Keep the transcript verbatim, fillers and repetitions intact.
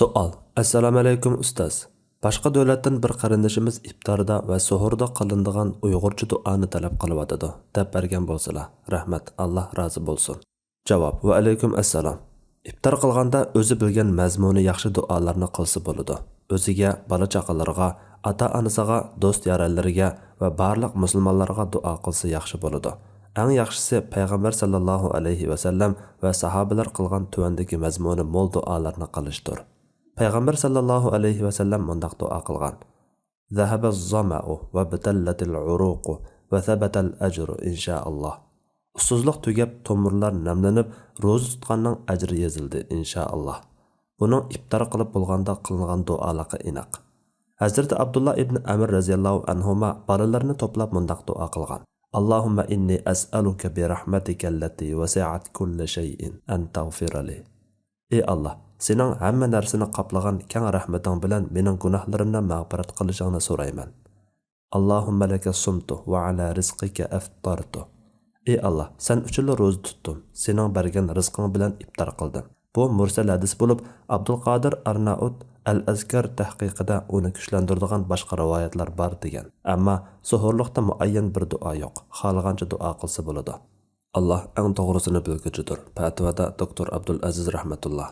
سوئال. ئەسسالامۇئەلەيكۇم ئۇستاز. باشقا دۆلەتتىن بىر قېرىندىشىمىز ئىپتاردا ۋە سوھۇردا قىلىنىدىغان ئۇيغۇرچە دۇئانى تەلەپ قىلىۋاتىدۇ، دەپ بەرگەن بولسىلا. رەھمەت، ئاللا رازى بولسۇن. جاۋاب. ۋەئەلەيكۇم ئەسسالام. ئىپتار قىلغاندا ئۆزى بىلگەن مەزمۇنى ياخشى دۇئالارنى قىلسا بولىدۇ. ئۆزىگە، بالا-چاقىلىرىغا، ئاتا-ئانىسىغا، دوست-يارەنلىرىگە ۋە بارلىق مۇسۇلمانلارغا دۇئا قىلسا ياخشى بولىدۇ. ئەڭ ياخشىسى پەيغەمبەر ساللاللاھۇ ئەلەيھى ۋەسەللەم ۋە ساھابىلەر قىلغان تۆۋەندىكى مەزمۇنى مول دۇئالارنى قىلىشتۇر. پەيغەمبەر ساللاللاھۇ ئەلەيھى ۋەسەللەم مۇنداق دۇئا قىلغان: ذهب الظمأ وابتلت العروق وثبت الأجر إن شاء الله. ئۇسسۇزلۇق تۈگەپ، تومۇرلار نەملىنىپ، روزا تۇتقاننىڭ ئەجرى يېزىلدى، ئىنشائاللا. بۇنىڭ ئىپتار قىلىپ بولغاندا قىلىنغان دۇئالىقى ئېنىق. ھەزرىتى ئابدۇللا ئىبن ئەمر رەزىياللاھۇ ئەنھۇما بالىلىرىنى توپلاپ مۇنداق دۇئا قىلغان: اللهم إني أسألك برحمتك التي وسعت كل شيء أن تغفر لي. ئى ئاللا، سېنىڭ ھەممە نەرسىنى قاپلىغان كەڭ رەھمىتىڭ بىلەن مېنىڭ گۇناھلىرىمنى مەغپىرەت قىلىشىڭنى سورايمەن. اللهم لك صمت وعلى رزقك أفطرت. ئى ئاللا، سەن ئۈچۈنلا روزا تۇتتۇم، سېنىڭ بەرگەن رىزقىڭ بىلەن ئىپتار قىلدىم. بۇ مۇرسەل ھەدىس بولۇپ، ئابدۇلقادىر ئارنائۇت ئەل ئەزكار تەھقىقىدە ئۇنى كۈچلەندۈرىدىغان باشقا رىۋايەتلەر بار دېگەن. ئەمما سوھۇرلۇقتا مۇئەييەن بىر دۇئا يوق، خالىغانچە دۇئا قىلسا بولىدۇ. ئاللا ئەڭ توغرىسىنى بىلگۈچىدۇر. پەتىۋادا دوكتور ئابدۇلئەزىز رەھمەتۇللا.